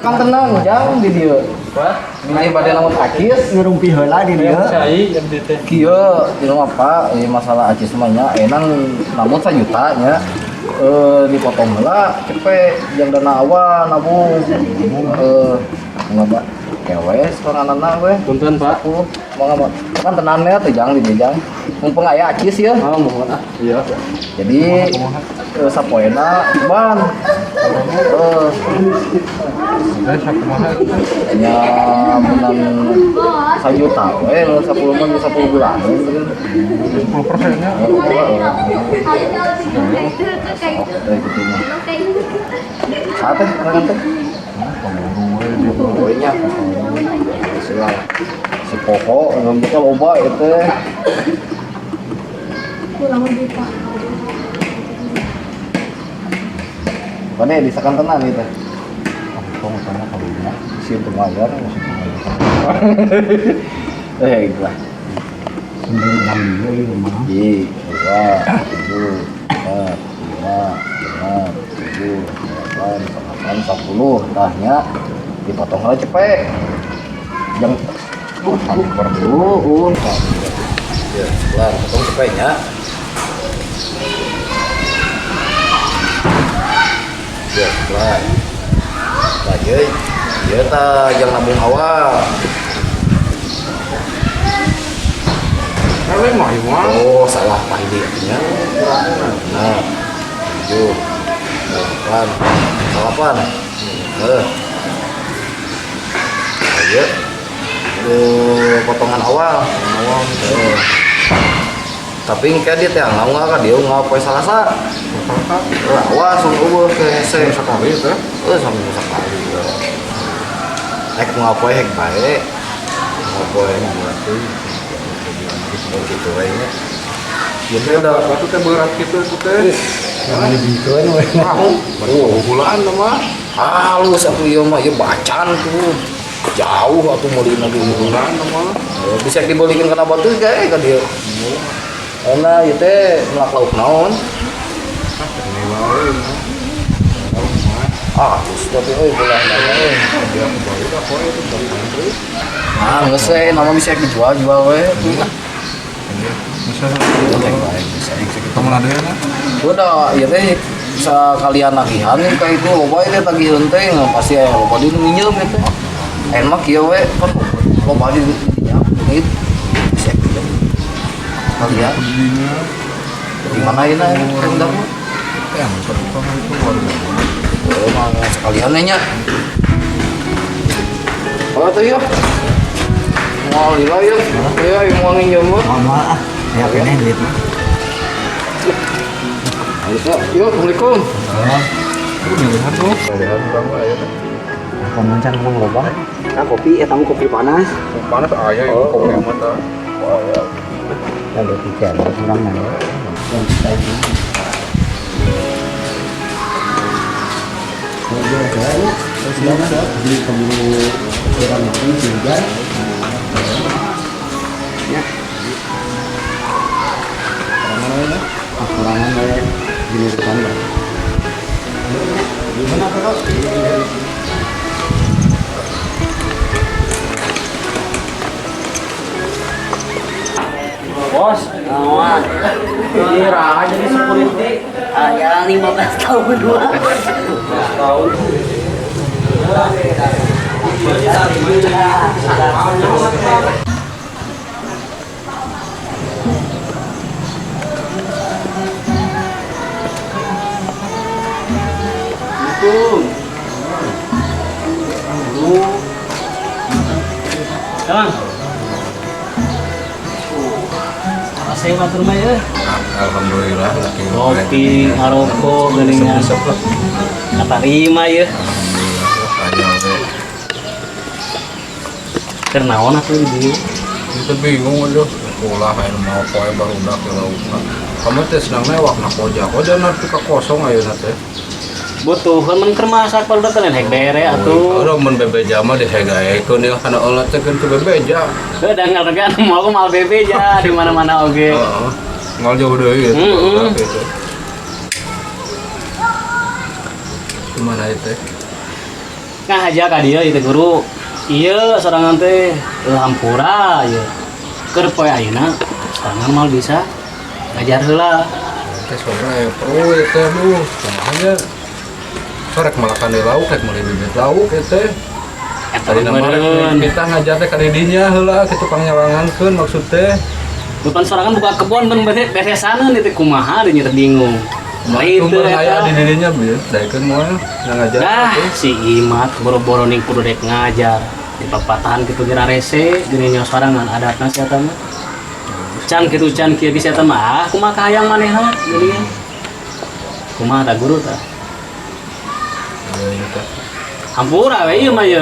Kan tenang, jang di dieu. Wah, Ini bade lamun acis Ngerumpi heula di dieu. cai abdi teh. Kieu di rumah Pak, ini masalah acis mah nya enang namun sajuta nya. Dipotong heula cepet yang dana awal nabung. Enggak kewe soranana we. Punten, Pak. 10 mangga Pak. Kan tenang ya teh jang di dieu jang. Mumpung aya acis ya. Oh, mohon ah. Iya. Jadi sapoena ban. Nya menang sajuta we 10 mah 10 bulan. 10% nya. Teh gitu mah. Sate karangan teh. Pokoknya si pokok ngomongnya loba itu teh. Mana ya disakan tenan gitu. Si untuk bayar, gitu lah. Hiji, dua, tujuh, empat, lima, enam, tujuh, delapan, delapan, 10. Tahnya dipotong lah cepet. Yang perlu, ya, kelar, potong cepetnya. Ya, kelar. Nah, ya, ta, yang nabung awal. Oh, salah Pak ini artinya. Nah, 7, 8, 8. Ayo. Potongan awal. Awal. Tapi engke dia teh nggak kan dia nggak poe Salasa. Awas eueuh ke hese Sekali teh. Sampai sekali. Ek mau poe hek bae. Mau poe berarti gitu we nya. Ieu teh udah batu teh berat gitu itu teh. Dibikeun we. Oh, hulaan mah. Halus atuh ieu mah ieu bacan tuh. Jauh atuh meulina ge. Hulaan mah. Bisa dibelikin kana batu ge ka dieu. Enak ieu teh melak lauk naon? Ini wae mah. Ah, terus tapi euy belah euy. Dia baru dah poe itu dari antri. Ah, geus we nama bisa dijual-jual we. Bisa Bisa temen ada ya? Udah, ieu teh bisa kalian nagihan kayak itu loba ieu teh tagihan teh pasti aya loba di nu minjem ieu teh. Ayeuna mah kieu we kan loba di dinya duit bisa pinjem. Sekalian. Di mana ieu na Kang Darmo? Yang pertama itu warga. Oh, mah sekalian nya. Oh, tuh yuk. Mau lila yuk. Iya, mau nginjem mah. Mama ah, ya kene duit mah. Ayo, yuk, Assalamualaikum. Itu pilihan tuh. Pilihan bang aya teh. Komentar ngomong loba. Ka kopi eta mah kopi panas. Panas aya itu kopi mah tah. Ya berarti tiga kurang na. Yang kita ini. Terus beli keburu kurang itu hujan. Ya. Kurangan we di depan lah. Gimana Kak? Bos, awan. Kira jadi security. Ah, ya 15 tahun dua. Tahun. Assalamualaikum. Kang. Saya matur mah ya. Alhamdulillah laki Kopi, ngarokok, geuningan. Katarima ya. Keur naon atuh di dieu? Itu bingung aduh. Ulah aya mau poe barudak ke laukna. Kamu teh senang mewah na koja. Koja nanti ka kosong ayeuna teh. Butuh mun keur masak barudak teh hek bere atuh. Udah mun bebeja mah dihegaekeun ya kana eulah teh keun teu bebeja. Heuh da ngarga mau aku mal bebeja di mana-mana oge. Heeh. Ngal jauh deui itu. Gitu. Gimana itu? Ngahaja ka dieu ieu teh guru. Ieu sorangan teh hampura ieu. Keur poe ayeuna sorangan moal bisa ngajar heula. Teh sore aya perlu ieu teh aduh. Kumaha nya? Sorek malakan deui lauk, rek meuli bibit lauk ieu teh. Eta Tadi nama meureun. kita ngajar teh ka didinya heula kitu pangnyawangkeun maksud teh. Bukan sorangan buka kebon ben beresaneun ieu teh kumaha deui nya teh bingung. Lain Sumber teu aya eta. di didinya bieu, daekeun moal ngajar Dah teh. si Imat boro-boro ning kudu dek ngajar. Di papatahan kitu geura rese geuning nyaho sorangan adatna si eta mah. Can kitu can kieu geus eta mah ah kumaha kahayang manehna geuningan. Kumaha tah guru tah? Iya, teh. Hampura we ieu mah ye.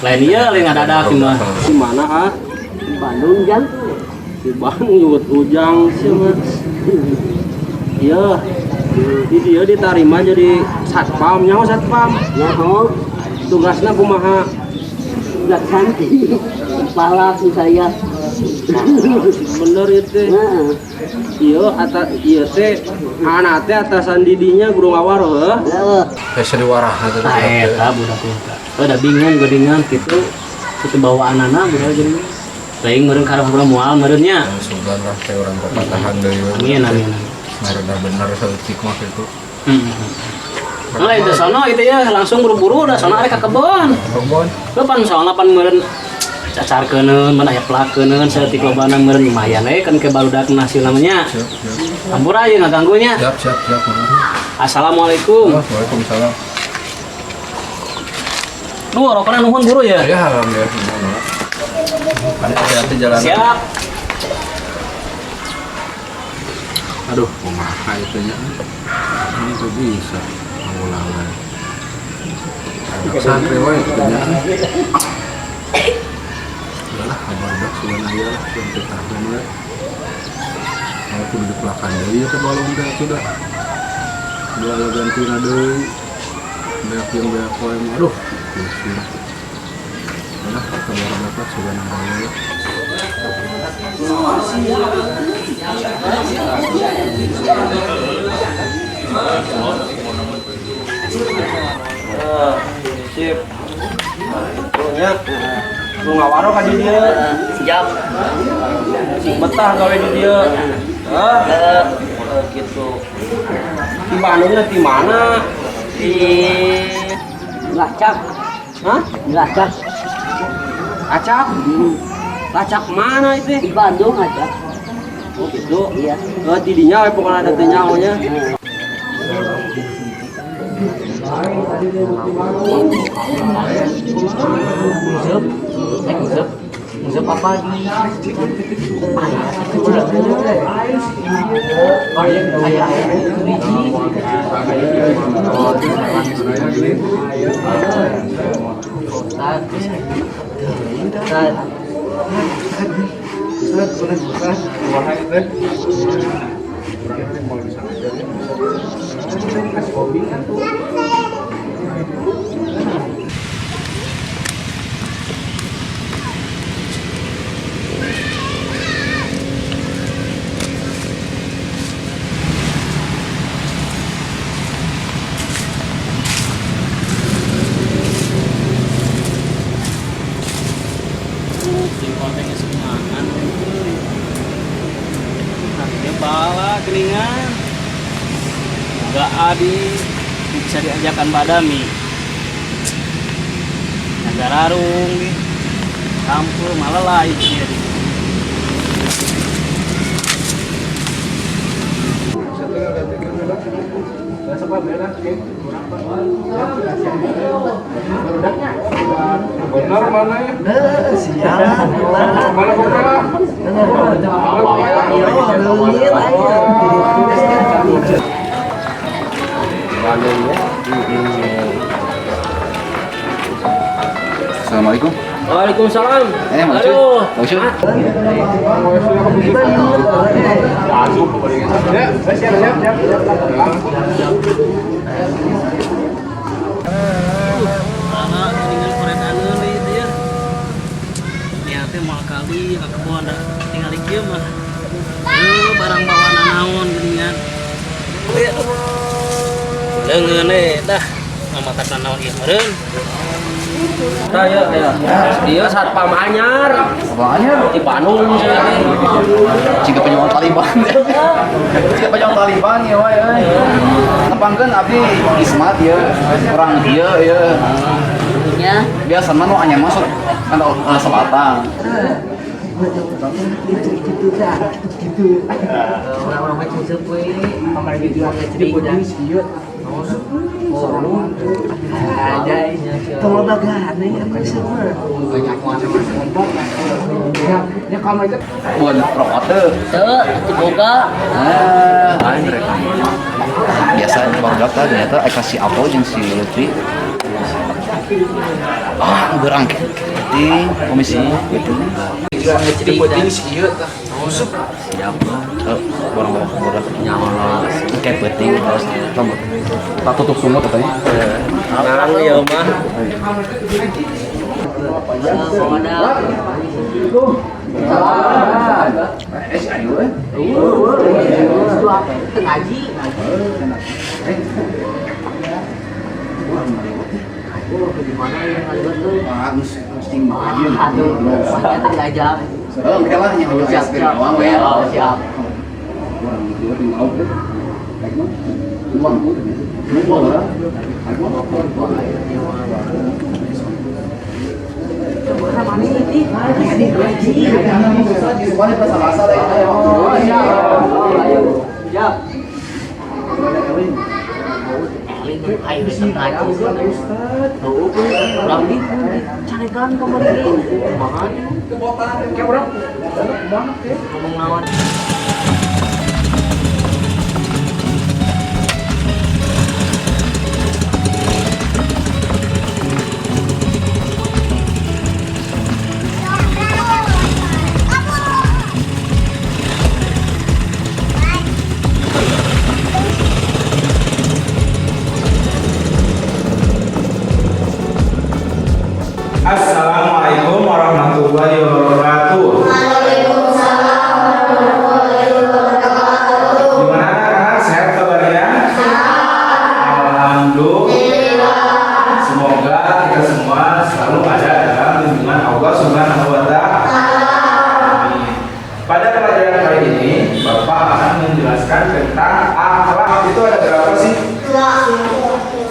Lain ieu lain ngadadak ieu mah. Di mana ah? Di Bandung jang. Di Bandung nyebut Ujang sih mah. Iya. Di dia diterima jadi satpam, nyaho satpam. Nyaho. Tugasna kumaha? Udah cantik. Kepala sih saya. Bener itu. Heeh. Iya, ata iya teh anak teh atasan didinya guru ngawar heuh. Heeh. Hese diwarah teh. Tah eta budak teh eta. Udah bingung geuningan kitu. Kitu bawaanana budak geuningan. Teuing meureun karep moal meureun nya. Sugan lah teh urang papatahan deui we. Amin amin. amin. Nah, bener saeutik mah kitu. Nah, itu sono itu ya langsung buru-buru udah sono arek ka kebon. Kebon. Lu pan soalna pan meureun cacarkeuneun mana aya pelakeun saeutik lobana meureun lumayan we kan ke barudak hasil namanya. Siap, siap. Hampura ieu ngaganggunya. Siap, siap, siap. Assalamualaikum. Oh, waalaikumsalam. Duh, rokona nuhun guru ya. Ya, alhamdulillah. Hati-hati jalan. Siap. Aduh, kumaha itu nya. Ini tuh bisa mengulangan. Santri wae itu nya. Udahlah, kabar dak sudah aya lah, sudah tetahun we. Kalau kudu dipelakan deui teh balong teh atuh dah. Dua aya gantina deui. Beak jeung beak wae mah. Aduh, pusing. Udahlah, kabar dak sudah aya lah. Sip. Nya. Guru ngawaro ka di dieu. Siap. Sing betah gawe di dieu. Hah? Heeh. Gitu. Di Bandungnya di mana? Di Lacak. Hah? Di Lacak. Acak? Lacak mana itu? Di Bandung aja. Oh gitu. Iya. Eh, tidinya we pokoknya ada teh nyahonya. Nguseup, eh nguseup. Nguseup apa gini? Jengkol teh geus kumangan euy. Nah, bala geuningan. Boga adi bisa diajakan badami. Nagararung di kampung malah lain dia di. Benar mana ya? Sialan. Mana pokoknya? Assalamualaikum. Waalaikumsalam. Mang Cuy. Aduh. Mang Cuy. Lala tinggal koretan itu ya. Niatnya mau kali ke kebun dah. Tinggal kieu mah. Barang bawaan naon geuningan. Leungeun we dah. Ngamatak naon ieu meureun. Tah ya ya. Ieu satpam anyar. Apaan Di Bandung sia teh. Jika penyuang Taliban. Jika penyuang Taliban ya wae euy. Nepangkeun abdi Ismat ya, orang dieu ya. Nya. Biasa mah nu anyar masuk kan selatan. Gitu gitu. Orang-orang macam sepuh kamar gitu cerita. Ada tolong bagana ya semua. Ya kamu itu bukan rokok tuh. Tuh, boga. Ah, biasa baru ternyata eka si Apple jeung si Lutfi. Ah, berangkat. Di komisi gitu. Siap. Borong borong. Nyawa. Kayak penting terus. Tak tutup semua katanya. Nang ya mah. Eh, si Ayu eh. Ngaji. Ah, mesti ngaji. Aduh, makanya tadi aja. Oh, oke lah, nyawa Siap, siap. Siap. Orang gitu di laut deh. Baik mah. Luang tuh luang lah. Siap. Ayo ngaji. Orang di carekan kemarin. Kumaha? Ngomong naon? Assalamualaikum warahmatullahi wabarakatuh. Waalaikumsalam warahmatullahi wabarakatuh. Gimana anak-anak, sehat kabarnya? Alhamdulillah. Semoga kita semua selalu ada dalam lindungan Allah Subhanahu wa Ta'ala. Amin. Pada pelajaran kali ini, Bapak akan menjelaskan tentang akhlak. Itu ada berapa sih? Dua.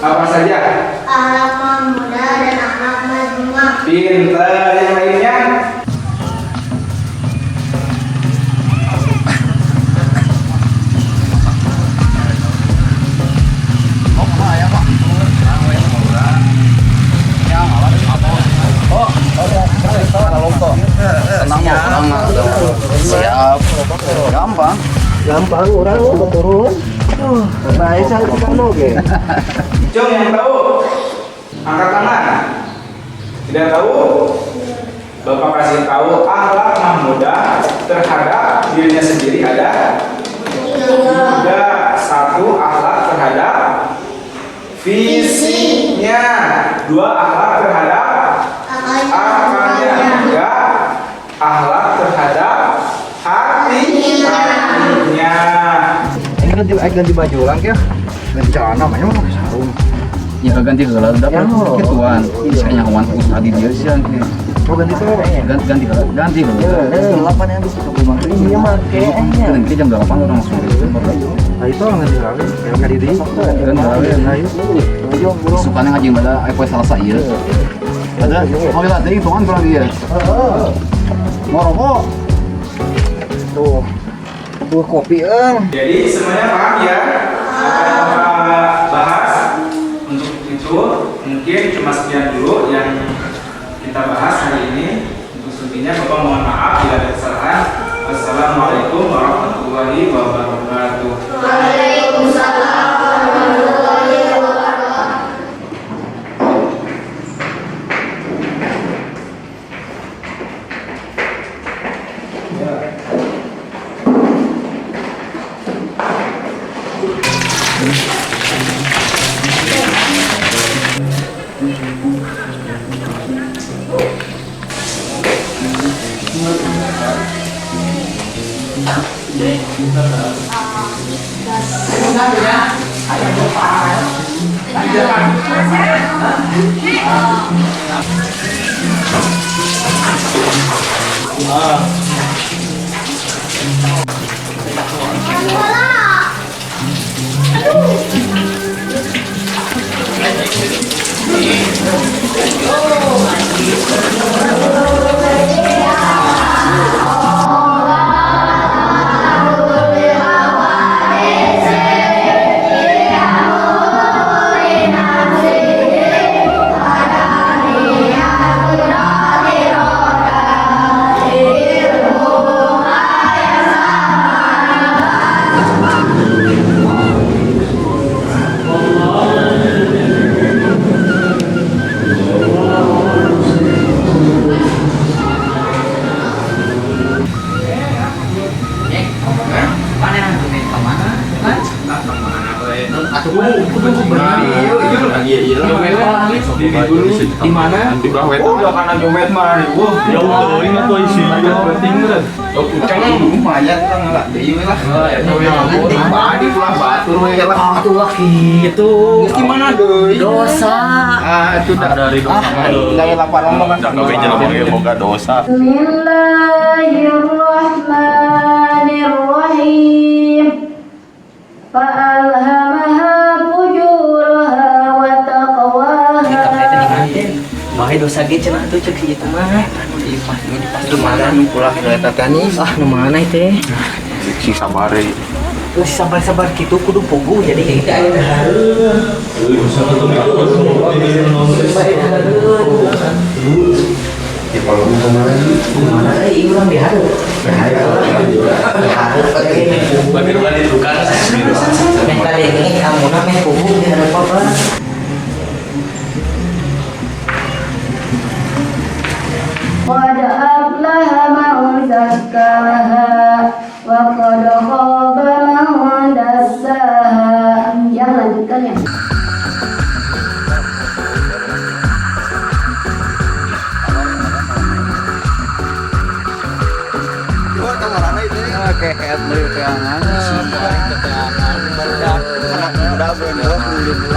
Apa saja? Akhlak muda dan akhlak mazmumah. Pintar, yang lainnya? Tenang mau tenang. Siap. Gampang. Gampang orang mau turun. Baik saya ke oke. Cung yang tahu, angkat tangan. Tidak tahu? Bapak kasih tahu akhlak mahmudah terhadap dirinya sendiri ada tiga. Satu, akhlak terhadap fisiknya. Dua, akhlak terhadap akalnya. Tiga, akhlak terhadap hati-hatinya. Ini ganti baju orang ya. Ganti celana namanya mau pakai sarung. Ya ganti heula udah gituan. Bisa nyahoan tadi dia sih. Oh ganti tuh. Ganti ganti heula, ganti heula. Delapan yang bisa ke rumah. Iya mah kayaknya. Nanti jam 8 orang langsung gitu. Nah itu orang ganti lagi. Kayak nggak diri. Ganti lagi. Nah itu. Sukanya ngaji pada poe Salasa ieu. Ada, mau lihat deui hitungan kurang dia. Mau rokok? Tuh. Tuh kopi eng. Jadi semuanya paham ya apa yang Bapak bahas? Untuk itu mungkin cuma sekian dulu yang kita bahas hari ini. Untuk selebihnya Bapak mohon maaf bila ada kesalahan. Wassalamualaikum warahmatullahi wabarakatuh. Waalaikumsalam warahmatullahi wabarakatuh. Di mana? Di bawah itu. Oh, karena jomet mah riweuh. Jauh teuing atuh isi penting meureun. Kucang lumayan lah ngelak deui lah. Badi ulah batur we lah. Ah, tuh lah gitu. Geus di mana deui? Dosa. Ah, itu dari dosa. Dari laparan mah kan. Boga dosa. Bismillahirrahmanirrahim. Fa'alhamaha fujuraha wa taqwaha. Bae dosa ge cenah tuh cek ieu mah. Di mana nu pulang ke eta teh nih? Ah, nu mana teh? Si sabare. Geus sabar-sabar kitu kudu puguh jadi kita aya dahareun. Mana euy urang dihareup. Dihareup. Bagi rumah di tukang. Meh kadenge amuna meh puguh dihareup apa? Qad aflaha man zakkaha wa qad khaba man dassaha. Yang lanjutkan ya. Kehet beli teangan. Anak muda bener beli.